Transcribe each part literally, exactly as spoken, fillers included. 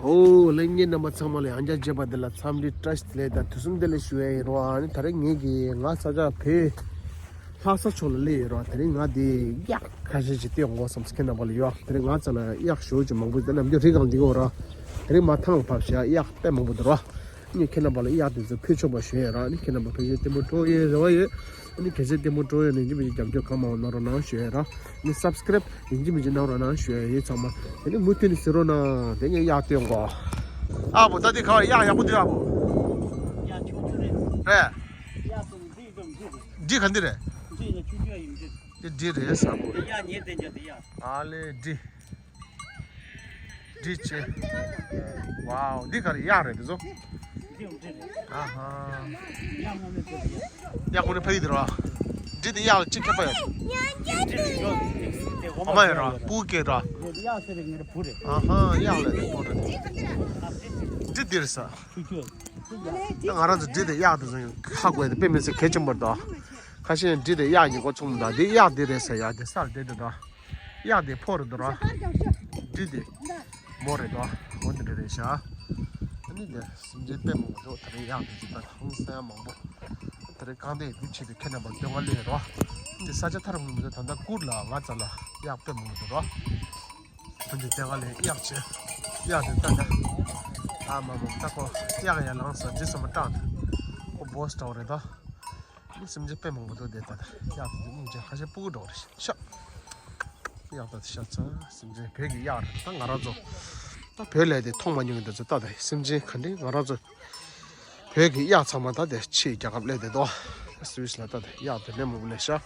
ཨོ་ལྷན་རྒྱས་རྣམ་པ་ཚང་མ་ལ་ཡང་བསྐྱར་མཇལ་བ་འདི་ལ་འཚམས་འདྲི་བཀྲ་ཤིས་བདེ་ལེགས་དང་དུས་གསུམ་བདེ་ལེགས་ཞུ་ཡ་ཡིན་རོ། ཨ་ནི་ད་རེས་ངེད་ཀྱིས་ང་ས་ཆ་བོད་ལྷ་ས་ཕྱོགས་ལ་སླེབས་ཡོད་རོ། དེ་རིང་ང་འདི་གཡག་ཁ་ཤས་ཤིག་སྟེར་འོང་བསམ་སོང་ཁྱེད་རྣམ་པ་ལ་ཡོད། དེ་རིང་ང་ཚོ་ལ་གཡག་ཞོ་ཅིག་མང་པོ་འདི་ནམ་རྒྱུན་རི་སྒང་འདི་གོ་ར། དེ་རིང་མ་ཐང་ལ་བབས་ཤག་གཡག་དཔེ་མང་པོ་འདུག་རོ། ཨ་ནི་ཁྱེད་རྣམ་པ་ལ་གཡག་དེ་ཚོ་ཕུལ་ཆོག་པ་ཞུ་ཡ་ར། ཨ་ནི་ཁྱེད་རྣམ་པ་ཕལ་ཆེར་ལྟད་མོ་སྤྲོ་ཡོད་རེ་བ་ཡོད། ཨ་ནི་གལ་སྲིད་ལྟད་མོ་སྤྲོ་ཡོད་ན་ཡིན་གཅིག་མིན་གཅིག་རྒྱབ་སྐྱོར་གང་མང་གནང་རོགས་གནང་ཞུ་ཡ་ར། ཨ་ནི་སབ་སི་ཀེ་རེབ་ཡིན་གཅིག་མིན་གཅིག་གནང་རོགས་གནང་ཞུ་ཡ་ཡིན་ཚང་མ། དེ་ནི་མུ་མཐུད་ནས་གཟིགས་རོགས་གནང་། དེ་ནས་གཡག་སྟོན་གོ། ཨ་བོ་ད་འདི་ག་བ་གཡག་ཡག་པོ་འདུག་ཨ་བོ། ཡག་ཆུང་ཆུང་རེད། རེད། གཡག་སོང་འདི་ཙམ་འདི་རེད། འདི་ག་འདི་རེད། འདི་ཡང་ཆུང་ཆུང་ཡིན་འདི། འདི་འདི་རེད་ས་བོ། གཡག་ཉལ་བསྡད་འཇོག་འདི་གཡག་ཨ་ལེ་འདི། འདི་ཆེ། ཝའོ། འདི་ག་རེ་གཡག་རེད་འདི་ཚོ། འདི་ཡང་འདི་རེད། ཨ་ཧ། གཡག་ངོ་མས་བལྟས་ཡག་གཡག་ངོ་ནས་ཕ་ཡི་འདི་ར། འདི་དེ་གཡག་ལ་གཅིག་ཁྱད་པར་ཡོད། འདི་རེད་འདི་འདི་འོ་མ་ཡོད་ར། སྤུ་གུ་ར། འདི་གཡག་ཟེར་རེད་ངའི་བུ་རེད། ཨ་ཧ། གཡག་ལ་བུ་རེད། འདི་འདི་རེད་ས། ཆུ་ཆུ། ད་ང་རང་ཚོ་འདི་དེ་གཡག་དེ་ཚོ་ཡང་ཧ་གོ་ཡ་དེ་དཔེ་མི་སྲིད་གལ་ཆེན་པོ་རེད་དོ། ཁ་ཤས་འདི་དེ་གཡག་ཉིན་གོ་ཚོང་མི་འདུག་འདི་གཡག་འདི་རེད་ཟེར་ཡ་དེ་སར་བསྡད་འདུག་དོ། གཡག་དེ་ཕོ་རེད་འདུག་ར། འདི་དེ་མོ་རེད་དོ། འོ་འདི་འདྲ་རེད་ཤག་ཨ་ནི་དེ་སེམས་ཅན་དཔེ་མང་པོ་འདུག་དེ་རིང་གཡག་དེ་ཅིག་ད་ཧང་སང་མང་པོ། དེ་རིང་རྐང་སྟེགས་འདི་ཆེད་དུ་ཁྱེད་རྣམ་པར་སྟོན་ག་སླེབས་རོ། འདི་ས་ཆ་ཐར་མང་པོ་འདུག་ད་ལྟ་གུར་ལ་ང་ཚ་ལ་གཡག་དཔེ་མང་པོ་འདུག་རོ། ཁོ་ཚོས་དེ་ག་ལས་གཡག་ཆེ། གཡག་དེ་ལྟ་ད། ཨ་མ་མ་ལྟ་ཁོ་གཡག་ཡར་ལངས་སོང་འདི་ཚང་མ་སྐྲག་འདུག་ཁོ་བོས་འདྲ་བོ་རེད་དོ། འདི་སེམས་ཅན་དཔེ་མང་པོ་འདུག་དེ་ལྟ་ད། གཡག་དེ་སྙིང་རྗེ། ཁ་ཤས་སྤུ་གུ་འདྲ་བོ་རེད་ཤག་གཡག་ད་དེ་ཤ་ཚ་སེམས་ཅན་བོད་ཀྱི་གཡག་རེད། ད་ང་རང་ཚོ་ད་བོད་ལས་དེ་མཐོང་མ་མྱོང་གི་འདུག་ཚོ་ལྟ་ད་སེམས་ཅན་ག་འདྲ་ང་རང་ཚོ། བོད་ཀྱི་གཡག་ཚང་མ་ད་དེ་ཕྱིའི་རྒྱལ་ཁབ་སླེབས་བསྡད་དོ། སུད་སི་ལ་ད་དེ་གཡག་དེ་ལས་མང་པོ་སླེབས་ཤག་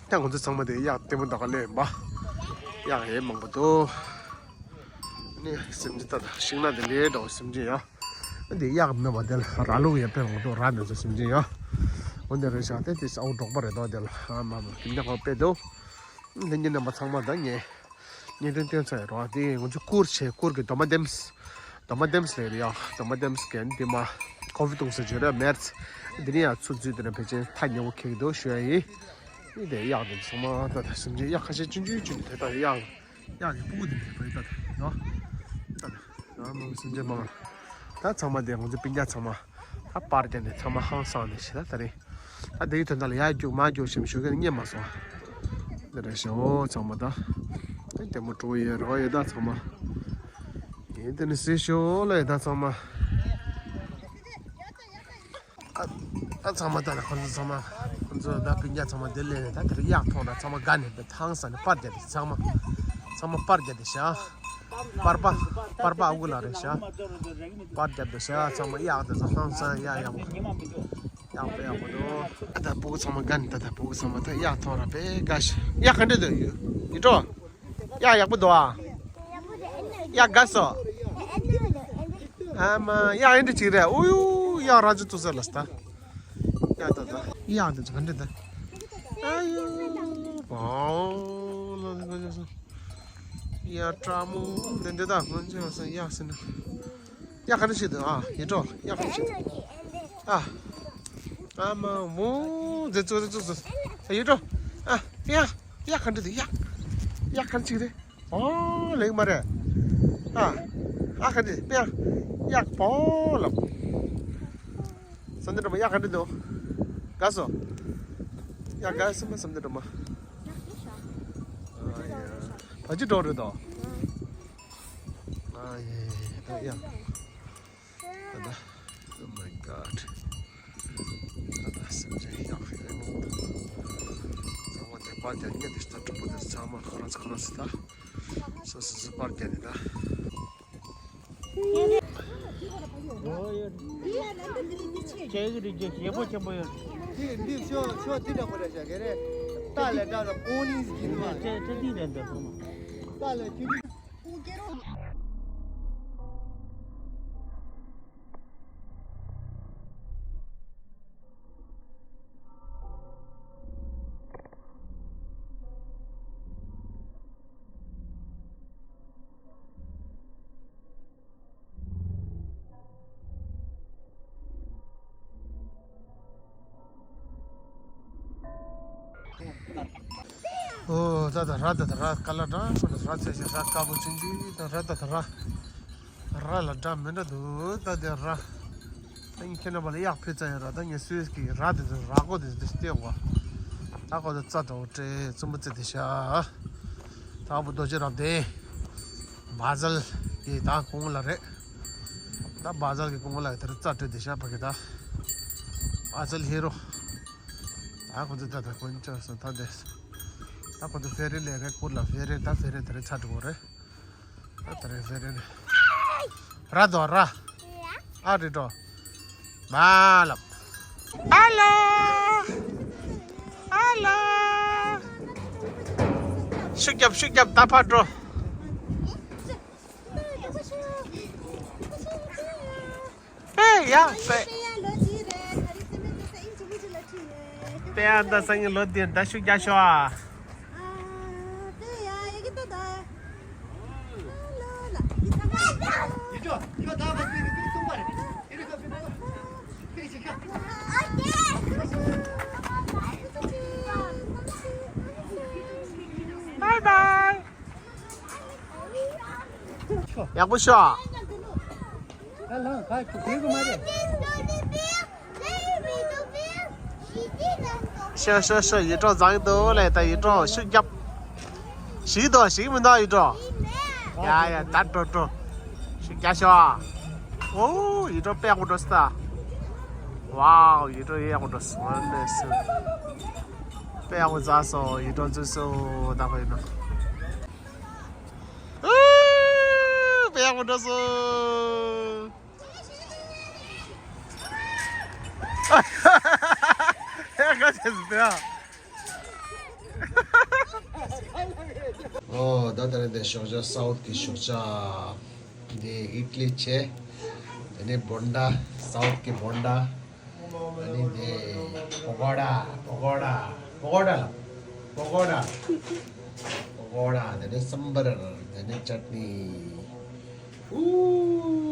ད་ང་ཚོ་ཚང་མ་དེ་གཡག་ལྟད་མོ་ལྟ་ག་སླེབས་ཡིན་པ། གཡག་ཡང་མང་པོ་འདུག་ནི་སེམས་ཅན་ད་ད་ཤིང་ནགས་དེ་ལས་འདྲ་བོ་སེམས་ཅན་ཡ། འདི་གཡག་མེད་པ་དེ་ལ་ར་ལུག་ཡང་དཔེ་མང་པོ་འདུག་ར་དེ་ཚོ་སེམས་ཅན་ཡ། འོ་འདི་རེད་ཤག་དེ་དེ་ཨའུ་འབྲོག་པ་རེད་དོ། དེ་ལ་ཨ་མ་མ་དེ་འདྲ་ག་དཔེ་འདུག་ལྷན་རྒྱས་རྣམ་པ་ཚང་མ་ད་ངས་བརྙན་ཐུང་སྟོན་ཚར་ཡོད་རེད་བ། དེ་ང་ཚོ་གུར་བྱས། གུར་གྱི་རྡོག་མ་འདེམས། རྡོག་མ་འདེམས་ལས་རེད་ཡ། རྡོག་མ་འདེམས་གན་དེ་མ་ཀོ་ཕི་བཏུང་ས་བྱོས་རེད་མེར། འདི་ནི་ཡ་ཚུར་འཛུལ་དེ་ནས་ཕལ་ཆེར་ཐག་ཉེ་བོ་ཁེགས་འདུག་ཞུ་ཡ་ཡིན། ནི་དེ་གཡག་དེ་ཚང་མ་ད་ད་སེམས་ཅན་གཡག་ཁ་ཤས་ཆུང་ཆུང་ཆུང་ཆུང་དེ་ད་གཡག་གཡག་གི་སྤུ་གུ་དེ་འདྲ་བ་ཡི་ད་ད་ཡ། ད་ད་ཡ་མང་སེམས་ཅན་མང་། ད་ཚང་མ་དེ་ང་ཚོ་སྤུན་ཀྱག་ཚང་མ། ད་པར་རྒྱག་ནས་ཚང་མ་ཧང་སངས་ནས་ཤི་ད་ད་རེད། ད་དེའི་དོན་དག་ལ་ཡར་རྒྱུག་མར་རྒྱུག་བྱེད་མི་ཞུ་མཁན་རྙེད་མ་སོང་། འདི་རེད་ཤག་ཚང་མ་ད། དེ་ལྟད་མོ་སྤྲོ་ཡོད་རོགས་ཡོད་ད་ཚང་མ། ཡིན་དེ་ནི་སྲིད་ཤོག་ལ་ཡོད་ད་ཚང་མ། ཨ་ཨ་ཚང་མ་ད་ལ་ཁོ་ཚོ་ཚང་མ། ཁོ་ཚོ་ད་སྤུན་ཀྱག་ཚང་མ་དེ་ལས་ནས་ད་དེར་གཡག་མཐོང་ན་ཚང་མ་དགའ་ནས་དེ་ཧང་སངས་ནས་པར་རྒྱག་དེ་ཚང་མ། ཚང་མ་པར་རྒྱག་དེ་ཤག་པར་པ། པར་པ་ཨ་ཁུ་ལགས་རེད་ཤག་པར་རྒྱབ་དེ་ཤག་ཚང་མ་གཡག་དེ་ཚོ་ཧང་སངས་གཡག་ཡག་པོ། ཡག་པོ་ཡག་པོ་འདུག་ཨ་ད་སྤུ་གུ་ཚང་མ་དགའ་ནི། ད་ད་སྤུ་གུ་ཚང་མ་ད་གཡག་མཐོང་ར་དཔེ་དགའ་ཤག་གཡག་ག་འདྲ་འདུག་ཡུ་ཡུ་ཀྲོ། གཡག་ཡག་པོ་འདུག་ཨ། གཡག་དགའ་སོང་། ཨ་མ་གཡག་ཨེ་འདྲ་ཅིག་རེད། ཨུ་ཡུ་གཡག་ར་ཅོ་ཚུགས་ས་ལ་སྟ། གཡག་ད་ད་གཡག་འདི་ཚོ་ག་འདྲ་འདུག་ཨ་ཡུ་བའོ་ལ་ལ་ལ་ལ། གཡག་སྤྲ་མོ་འདི་འདི་ད་སྔོན་ཆད་ང་ཚོ་གཡག་ཟེར་ན། གཡག་ག་འདྲ་ཞིག་འདུག་ཨ་ཡུ་ཀྲོ། གཡག་ག་འདྲ་ཞིག་འདུག་ཨ། ཨ་མ་མོ། འདི་ཙུག་རེ་ཙུག་ཙུག་ཨ་ཡུ་ཀྲོ། ཨ་གཡག་གཡག་ག་འདྲ་འདུག་གཡག་གཡག་ག་འདྲ་ཞིག་རེད། ཨོ་ལེགས་མ་རེད། ཨ་ཨ་ག་འདྲ་དཔེ་ཡག་གཡག་པོ་ལབ། བསམ་གཏན་སྒྲོལ་མ་གཡག་ག་འདྲ་འདུག་དགའ་སོང་། གཡག་དགའ་སོང་མ་བསམ་གཏན་སྒྲོལ་མ། ཨ་ཡ་བ་ཅི་འགྲོ་རེད་དོ། ཨ་ཡེ་ད་ཡ། ད་ད། Oh my god. ད་ད་སེམས་ཅན་ཡག་ཡག་མང་པོ་འདུག་ཚང་མ་དེ་པར་རྒྱག་ནས་དེ་ལྟར་གྲོགས་པོ་དེ་ཚང་མ་ཁོ་རང་ཚོ་ཁོ་རང་ཚོ་ད། སོ་སོ་སོ་པར་རྒྱག་ནས་ད། འདི་འདི་ཤོ་ཤོ་དེ་འདྲ་པོ་རེད་ཤག་ག་རེ། ཏཱ་ལའི་ཏཱ་ལ་ཀོ་ནིས་གིན་མ། ཏཱ་ལའི་ཁྱོད། ཨོ་ད་ད་ར་ད་ད་ར་ཀ་ལ་འདྲ་ཁོ་ད་ར་ཚེ་ཞེ་ར་དཀར་པོ་ཆུང་ཆུང་ད་ར་ད་ད་ར་ར་ལ་འདྲ་མི་འདྲ་འདུག་ད་དེ་ར་ད་ངས་ཁྱེད་རྣམ་པ་ལ་གཡག་ཕུལ་ཙམ་ཡོད་ར། ད་ངས་སུས་ཀྱི་ར་དེ་ཚོ་ར་ཀོ་དེ་ཚོ་སྟེར་བ། ད་ཁོ་ཚོ་རྩྭ་འདྲ་བོ་སྤྲད་བཙུན་མོ་རྩེ་དེ་ཤ་ད་བུ་རྡོ་རྗེ་རབ་བདེ་བ་ཟལ་གི་ད་གོང་ལ་རེད། ད་བ་ཟལ་གི་གོང་ལ་དེར་རྩྭ་སྤྲད་དེ་ཤ་ཕ་གི་ད་བ་ཟལ་ཧེ་རོ། ད་ཁོ་ཚོ་ད་ད་དཀོན་མཆོག་གསུམ་ད་དེ། ད་ཁོ་ཚོ་ཕེ་རི་ལས་རེད་ཁུར་ལ་ཕེ་རི་ད་ཕེ་རི་དེ་རེད་ཚ་འགྲོ་གི་རེད། ད་དེ་རེད་ཕེ་རི་རེད། ར་དོ་ར། ཨ་རི་འགྲོ། མ་ལབ། ཨ་ལོ། ཨ་ལོ། ཤུགས་རྒྱབ་ཤུགས་རྒྱབ་ད་ཕར་འགྲོ། ཨེ་ཡ་པེ། པེ་ཡ་ད་སང་ཉིན་ལོ་དེ་ད་ཤུགས་རྒྱག་ཤོག་ཨ། Bye bye. ཡག་པོ་ཤོག་ཤོག་ཤོག་ཤོག་ཡིད་འཕྲོག་བཟང་འདུག་ལས་ད་ཡིད་འཕྲོག་ཤུགས་རྒྱབ། ཞིག་དོ་ཞིག་མི་འདུག་ཡིད་འཕྲོག་ཡ་ཡ་ད་འགྲོ་འགྲོ། ཤུགས་རྒྱག་ཤོག་ཨོ་ཡིད་འཕྲོག་དཔེ་ཡག་པོ་འགྲོ་སི་ད། ཝའོ་ཡིད་འཕྲོག་ཡག་པོ་འགྲོ་སི་ཝན་ནེ་སི། དཔེ་ཡག་པོ་མཛའ་སོ་ཡིད་འཕྲོག་འཛུལ་སོ་ད་ཁོ་ཡིན་ནོ། དཔེ་ཡག་པོ་འགྲོ་སོ། ཨ་ཧ་ཧ་ཧ། ཧེ་ག་ཚེ་ཟི་ཏེ་ཨ། ཨོ་ད་ད་རེད་དེ་ཤོག་བྱ་སའུཐ་གི་ཤོག་བྱ། འདི་ཨི་ཊ་ལི་བྱས། དེ་ནས་བོན་ཌ་སའུཐ་གི་བོན་ཌ། ཨ་ནི་དེ་པ་ཀོ་ཌ་པ་ཀོ་ཌ་པ་ཀོ་ཌ་ལ་པ་ཀོ་ཌ། པ་ཀོ་ཌ་དེ་ནས་སམ་བར་དེ་ནས་ཅཊ་ནི། ཨུ།